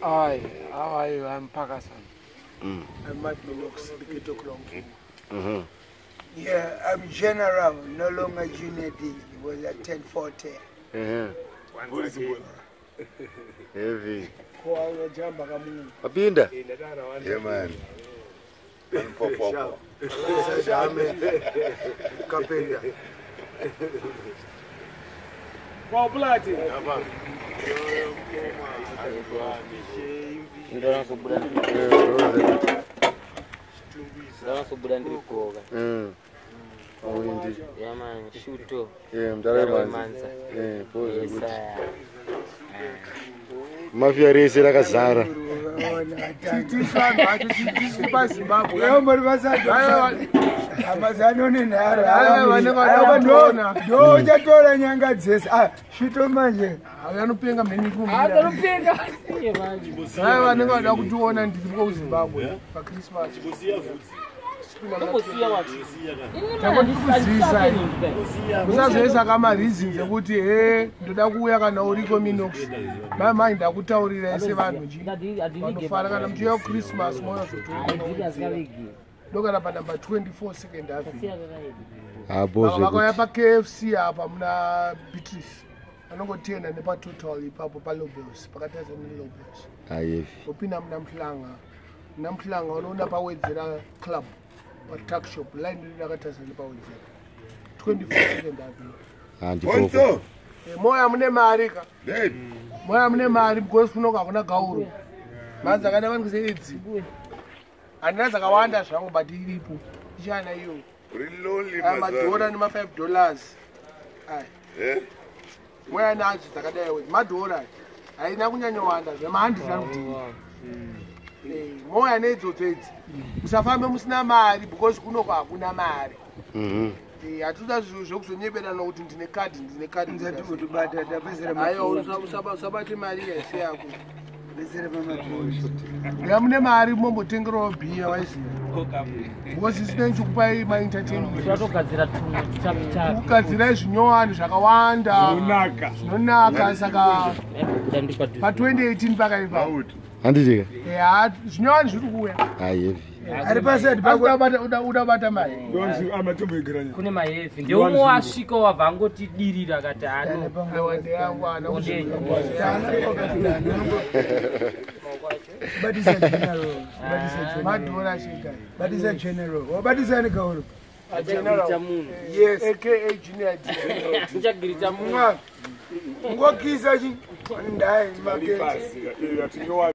Hi, how are you? I'm Pakasan. I'm Matt Minox, the Ghetto Crown King. Yeah, I'm General, no longer Junior D. It was at 10:40. Heavy. Kwa jamba kamungu. Apinda. Yeah, man. Popo. Sajame, Kapenda. Kwa Bulati. Ndanozobuda ndiri goga. Awindi. Yeah man, shuto. Mdara Mdara wemanza. wemanza. Pose kuti. Isaya. Mafia rese rakazara. Tisu vanhu vacho tisu paZimbabwe. Yambori vasati amazano nenharo. Aiwa, vanenge vada kutoona. Ndo uchatora nyanga dzese. Ah, shito manje. Anopenga mheni kumira. Anopenga. Manje. Aiwa, vanenge vada kutiona ndiri kuZimbabwe paChristmas. Tombosiya wacho. Takondikuzivisa. Musazoisa kamareasons ekuti he ndoda kuuya kana uriko Minox. Mai ndakutaurira ese vanhu chi vanofara kana muchiuya kuChristmas moyozotoona ndokana panumber 24 Second Avenue. Apo Vakauya zvekuti. paKFC apa muna Beatrice, vanongotenda nepaTotal ipapo paLobels, pakatarisa neLobels. Heavy. Upinda muna Mhlanga, muna Mhlanga unoona paWedzera Club, patuckshop line riri rakatarisa nepawedzera, 24 Second Avenue. Handikoko. Bonzo. Moya mune mari ka. Babe. Moya mune mari because kunoka hakuna gauro. Mari dzakaita vanhu seidzi handina dzakawanda zvangu, but iripo ichana iyo. Uri lonely Aya madhora mazano. nema$5 aya. Eh? Moya nadzo dzakadai wedzi madhora haina kunyanyowanda zvema100 ari kuti moya neidzodzo idzi. Musafambe musina mari because kunoko hakuna mari. Hatitoda zvinhu zvekuzonyeberana kuti ndine kadhi, ndine kadhi. Nzati kutibata tapedzera. Aiwa, usabate mari yaise yako. Pedzera pamabhosvo. Ya mune mari mombotengerawo bhiya waiziva because isina chikupai maentertainment. Tatogadzira tumwe tutapi tapi. Kugadzirai zvinyowani zvakawanda Zvinonaka. zvinonaka, saka Buda ndiri padhuze. pa2018 pakaipa. Out. Handitika. Ya, zvinyowani zviri kuuya. Heavy. Ari pasati Asi pako. uda bata mari. Ndonzi amatomboigeranya. Kune maheavy. Ndeumwe wasvika wabva angotidirira akati ano. Aiwa, ndeyangu ana. Batisa General. Batisa General. Madhora chega. Batisa General. Wabatisa ni kauro. Ndichagirita munhu. Yes. Aka Junior D. Ndichagirita munhu. Ngokisa chi. Ndai makete. Pasi. Atinyowa.